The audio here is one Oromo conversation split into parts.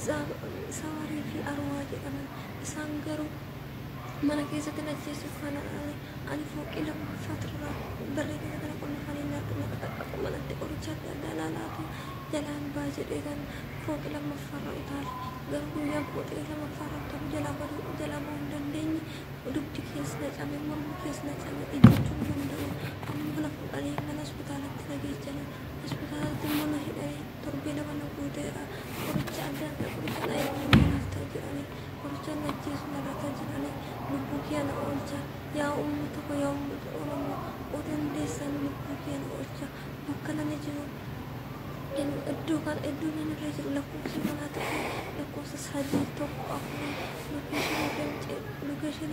Sawarii fi Arwaa jedhaman. Isaan garuu mana keessatti na ajjeesuuf kana ani fooqii lammaffaarraa barree keessa kana qullifanii na qaqqabu, manatti qoricha adda addaa naa laatu, jalaan baa jedhee kan fooqii lammaffaarra utaale. Garuu guyyaan fooqii lammaffaarra utaalu jalaa baduu, jalaa bahuu hin dandeenye. Dugdi keessa na cabe, mormi keessa na cabe, ejjechuu hin danda'u. Amma na fuudhanii mana hospitaalatti na geessanii, hospitaalatti immoo na hidhanii torbee 2 na guuteera. Qoricha adda addaa, qoricha na eeguun ta'a jedhanii, qoricha na ajjeesu narra jedhanii, lubbuu kiyya na oolcha. Yaa uummata koo, yaa uummata Oromoo, oo dandeessan lubbuu kiyya na oolcha. Bakka nani jiru, iddoo kana, iddoo nan irra jiru, lakkoofsi manaa ta'e lakkoofsa 3 1 4, location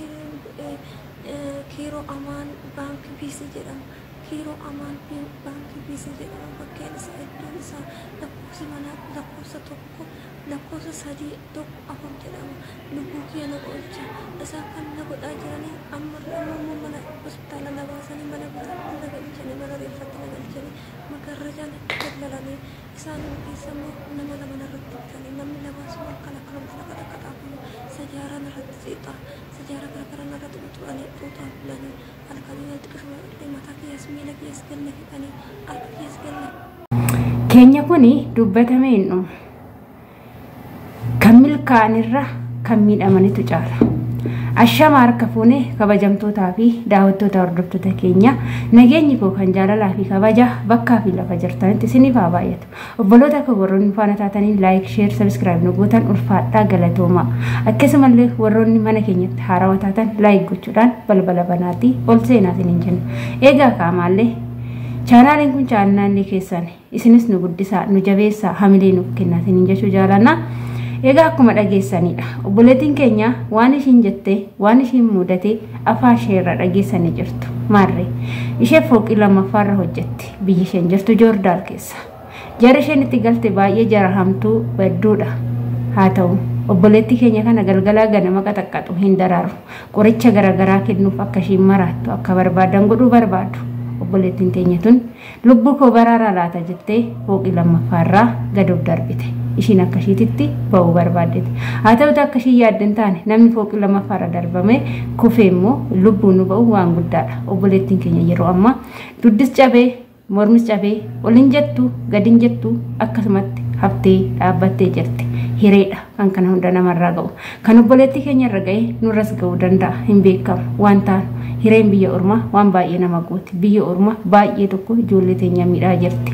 Kiiroo Amaan Baankii BC jedhama. Kiiroo Amaan Baankii BC jedhama. Bakkeen isaa, iddoon isaa, lakkoofsi manaa lakkoofsa 1, lakkoofsa 3 1 4 jedhama. Lubbuu kiyya na oolcha. Isaan kan na godhaa jiranii amma immoo mana hospitaala na baasanii mana biraatti na galchanii, mana reeffatti na galchanii, magarrajaan itti dallalanii, isaan keessa immoo nama 2 narratti bitanii, namni lamaan sun halkan akkanumatti na qaxaqaxaa bulu, sajaaraa narratti xiixaa, sajaaraa gara narratti xuxuuranii xuuxaa bulanii, halkan yoo xiqqishuma illee mataa kiyyas miila kiyyas ganna hidhanii, harka kiyyas ganna. Keenya kuni dubbatamee hin dhumu. Kan milkaa'anirra kan miidhamanitu caala. Ashama harka fuune, kabajamtootaa fi daawwattoota, hordoftoota keenya, nageenyi koo kan jaalalaa fi kabaja bakkaa fi lafa jirtanitti isiniif haa baay'atu. Obboloota koo, warroonni faana taatanii like, share, subscribe nu gootan ulfaadhaa, galatooma. Akkasumallee warroonni mana keenyatti haarawaa taatan like gochuudhaan balbala banaatii ol seenaa isiniin jenna. Egaa kaamaallee chaanaaliin kun chaanaalii keessan, isinis nu guddisaa, nu jabeessaa, hamilee nuuf kennaa isiniin jechuu jaalanna. Egaa akkuma dhageessanidha. Obboleettiin keenya waan ishiin jette, waan ishiin mudate afaan ishee irra dhageessanii jirtu. Maarree ishee fooqii lammaffaarra hojjetti. Biyyi isheen jirtu Joordaal keessa. Jara isheen itti galte baay'ee jara hamtuu badduudha. Haa ta'u, obboleettii keenya kana galgalaa ganama qaxaqqaxu, hin daraaru. Qoricha garaagaraa kennuuf akka ishiin maraattu akka barbaadan godhuu barbaadu. Obboleettiin teenya tun lubbuu koo baraaraa laata jettee fooqii lammaffaarraa gad of darbite. Ishiin akka ishiititti ba'uu barbaaddeeti. Haa ta'utu akka ishiin yaadde hin taane. Namni fooqii lammaffaarra darbame kufee immoo lubbuun nu ba'u waan guddaadha. Obboleettiin keenya yeroo ammaa duddis cabee, mormis cabee, ol hin jettu, gad hin jettu, akkasumatti haftee dhaabbattee jirti. Hireedha kan kana hunda namarraa ga'u. Kan obboleettii keenya irra ga'e nurras ga'uu danda'a, hin beekamu waan taanu. Hireen biyya ormaa waan baay'ee nama gooti. Biyya ormaa baay'ee tokko ijoollee teenya miidhaa jirti.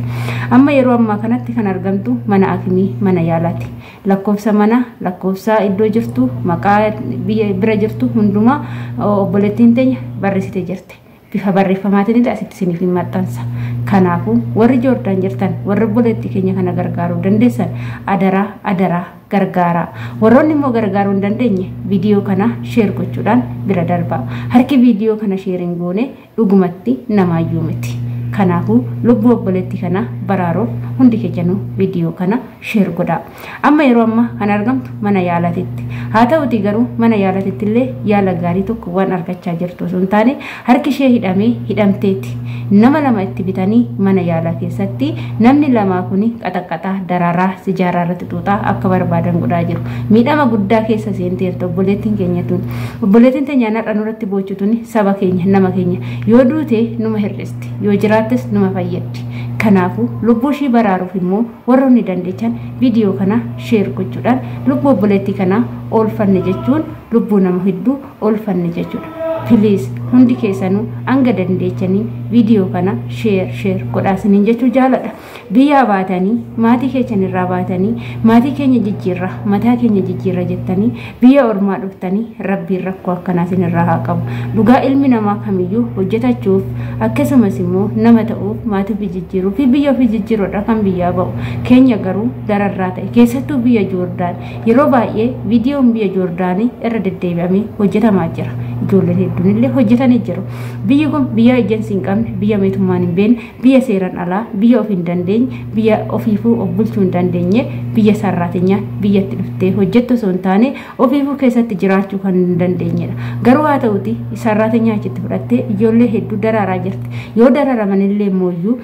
Amma yeroo ammaa kanatti kan argamtu mana akimii, mana yaalaati. Lakkoofsa mana, lakkoofsa iddoo jirtu, maqaa biyya bira jirtu hundumaa obboleettiin teenya barreessitee jirti. Bifa barreeffamaatiin illee asitti isiniif hin maxxansa. Kanaafuu warri Joordaan jirtan, warri obboleettii keenya kana gargaaruu dandeessan, adaraa adaraa gargaaraa. Warroonni immoo gargaaruu hin dandeenye viidiyoo kana share gochuudhaan bira darbaa. Harki viidiyoo kana share hin goone dhugumatti namaayyuu miti. Kanaafuu lubbuu obboleettii kana baraaruuf hundi keenyanuu viidiyoo kana share godhaa. Amma yeroo ammaa kan argamtu mana yaalaatitti. Haa ta'uti garuu mana yaalaatitti illee yaala gaarii tokko waan argachaa jirtu osoo hin taane, harki ishee hidhamee hidhamteeti. Nama 2 itti bitanii mana yaalaa keessatti namni lamaa kun qaxaqaxaa, daraaraa, sijaaraa irratti xuuxaa akka barbaadan godhaa jiru. Miidhama guddaa keessa seenteerti obboleettiin keenya tun. Obboleettiin teenya har'a nurratti boochu tun saba keenya, nama keenya. Yoo duute numa hir'isti, yoo jiraattes numa fayyaddi. Kanaafuu lubbuu ishii baraaruuf immoo warroonni dandeechan viidiyoo kana share gochuudhaan lubbuu obboleettii kanaa oolfanne jechuun lubbuu nama hedduu oolfanne jechuudha. Please, hundi keessanuu hanga dandeechanii viidiyoo kana share share godhaa isiniin jechuu jaaladha. Biyyaa baatanii, maatii keessan irraa baatanii, maatii keenya jijjiirra, mataa keenya jijjiirra jettanii biyya ormaa dhuftanii, rabbiin rakkoo akkanaa isinirraa haa qabu. Dhugaa ilmi namaa kamiyyuu hojjetachuuf, akkasumas immoo nama ta'uuf, maatii ofii jijjiiruu fi biyya ofii jijjiiruudha kan biyyaa ba'u. Keenya garuu dararraa ta'e, keessattuu biyya Joordaan. Yeroo baay'ee viidiyoon biyya Joordaanii irra deddeebi'amee hojjetamaa jira. Ijoolleen hedduun illee hojjetanii jiru. Biyyi kun biyya ejensii hin qabne, biyya mootummaan hin beekne, biyya seeran alaa, biyya of hin dandeenye, biyya ofiifuu of bulchuu hin dandeenye, biyya sarraatinyaa biyyatti dhuftee hojjettu osoo hin taane ofiifuu keessatti jiraachuu kan hin dandeenyedha. Garuu haa ta'uti sarraatinyaa achitti fudhattee ijoollee hedduu daraaraa jirti. Yoo dararaman illee mooyyuu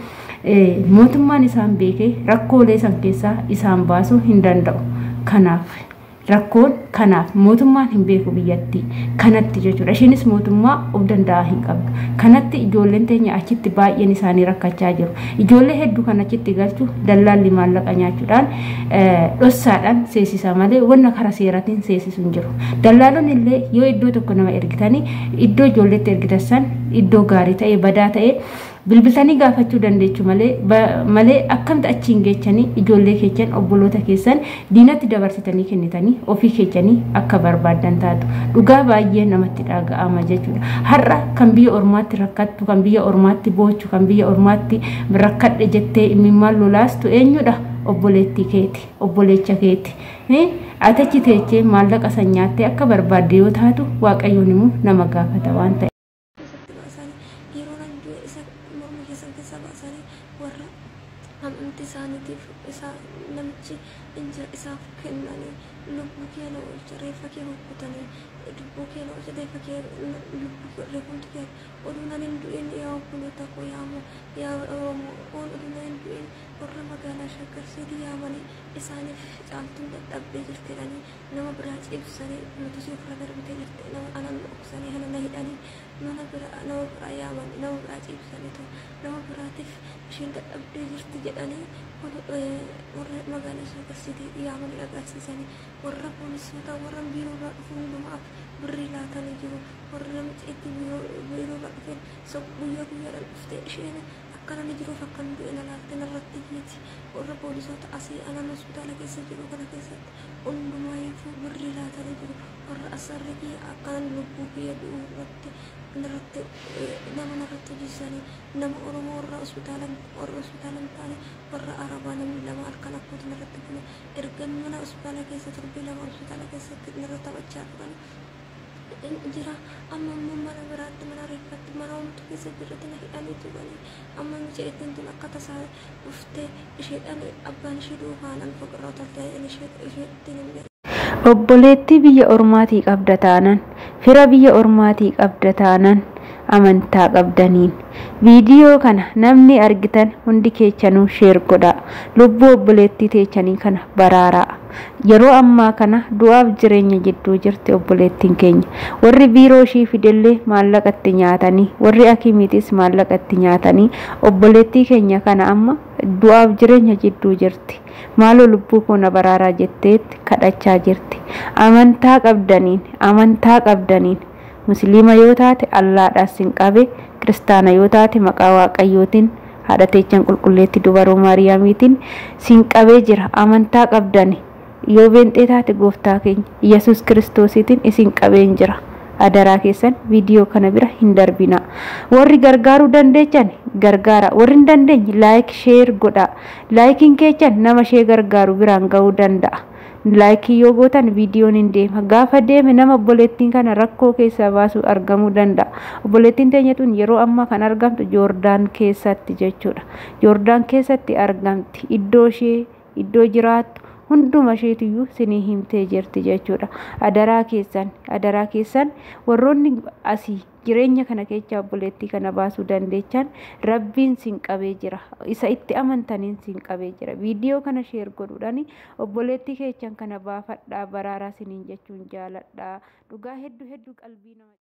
mootummaan isaan beekee rakkoolee san keessaa isaan baasuu hin danda'u. Kanaaf rakkoon kanaaf mootummaan hin beeku biyyattii kanatti jechuudha. Isheenis mootummaa of danda'aa hin qabdu. Kanatti ijoolleen teenya achitti baay'een isaanii rakkachaa jiru. Ijoollee hedduu kan achitti galchu dallaalli maallaqa nyaachuudhaan dhossaadhaan seensisa malee wanna karaa seeraatiin seensisu hin jiru. Dallaalonni illee yoo iddoo tokko nama ergitanii iddoo ijoolleetti ergitan san iddoo gaarii ta'e badaa ta'e bilbiltanii gaafachuu dandeechu malee akkamta achiin geechanii ijoollee keessan obboloota keessan diinatti dabarsitanii kennitanii ofii keessanii akka barbaaddan taatu. Dhugaa baay'ee namatti dhaga'ama jechuudha. Har'a kan biyya ormaatti rakkattu, kan biyya ormaatti boochu, kan biyya ormaatti rakkadhe jettee imimmaan lolaastu eenyudha? Obboleettii keeti, obboleecha keeti. Ati achi teechee maallaqa san nyaattee akka barbaadde yoo taatu Waaqayyoon immoo nama gaafata waan ta'eef. Keessatti baasanii yeroo nan du'e isa morma keessan keessa baasanii warra amantii isaaniitiif isa namichi injira isaaf kennanii lubbuu kee na oolcha reeffa kee kukkutanii lubbuu kee na oolcha reeffa kee lubbuu reeffamtu kee oduu nan hin du'in yaa obboloota koo yaa Oromoo oduu nan hin du'in warra magaalaa Shaggar Siitii yaamanii isaaniif caaltuun dadhabdee jirti jedhanii nama biraa ciibsanii nuti ofirra darbitee jirti nama anan dhoksanii hana na hidhanii mana biraa nama biraa yaamanii nama biraa ciibsanii nama biraatiif isheen dadhabdee jirti jedhanii warra magaalaa Shaggar Siitii yaamanii agarsiisanii warra poolisoota warra biiroo irraa dhufu hundumaaf birrii laatanii jiru. Warra namichi itti biiroo irraa dhufeen guyyaa guyyaadhaan dhuftee isheen akka namni jiruuf akka hin du'e na laalte narratti hiiti. Warra poolisoota asii anan hospitaala keessa jiru kana keessatti hundumaayyuu birrii laatanii jiru. Warra asarri kiyya akkanan lubbuu kiyya du'u irratti narratti nama narratti hojjisanii nama Oromoo warra hospitaala warra hospitaala hin taane warra Arabaa namni lama halkan akkooti narratti bule erga mana hospitaala keessa torbee lama hospitaala keessatti narra taphachaa turan jira. Amma immoo mana biraatti mana reeffatti mana homtuu keessa jirratti na hidhanii turanii amma mucayittiin tun akka tasaa dhuftee isheedhaan abbaan ishee duukaan an foqirraa toltee isheettiin hin jedhe. Obboleettii biyya ormaatii qabda taanan, fira biyya ormaatii qabda taanan, amantaa qabdaniin viidiyoo kana namni argitan hundi keechanuu share godhaa. Lubbuu obboleettii teechanii kana baraaraa. Yeroo ammaa kana du'aaf jireenya jidduu jirti obboleettiin keenya. Warri biiroo ishii fidellee maallaqatti nyaatanii, warri akimiitis maallaqatti nyaatanii obboleettii keenya kana amma du'aaf jireenya jidduu jirti. Maaloo lubbuu koo na baraaraa jetteetti kadhachaa jirti. Amantaa qabdaniin, amantaa qabdaniin musliima yoo taate Allaadhaas sin qabe, kiristaana yoo taate maqaa Waaqayyootiin haadha teechan qulqulleetti dubaroo Maariyaamiitiin sin qabee jira. Amantaa qabdani yoo beenxee taate gooftaa keenya Yesuus Kiristoosiitiin isin qabeen jira. Adaraa keessan viidiyoo kana bira hin darbina. Warri gargaaruu dandeechan gargaara, warri hin dandeenye like share godhaa. Laayikiin keechan nama ishee gargaaru biraan ga'uu danda'a. Laayikii yoo gootan viidiyoon hin deema. Gaafa deeme nama obboleettiin kana rakkoo keessaa baasuu argamuu danda'a. Obboleettiin teenya tun yeroo ammaa kan argamtu Joordaan keessatti jechuudha. Joordaan keessatti argamti. Iddoo ishee iddoo jiraattu hunduma isheetiyyuu sinii himtee jirti jechuudha. Adaraa keessan, adaraa keessan warroonni asii jireenya kana keessa obboleettii kana baasuu dandeechan Rabbiin sin qabee jira. Isa itti amantaniin sin qabee jira. Viidiyoo kana share godhuudhaan obboleettii keechan kana baafadhaa baraaraa siniin jechuun jaaladha. Dhugaa hedduu hedduu qalbii nama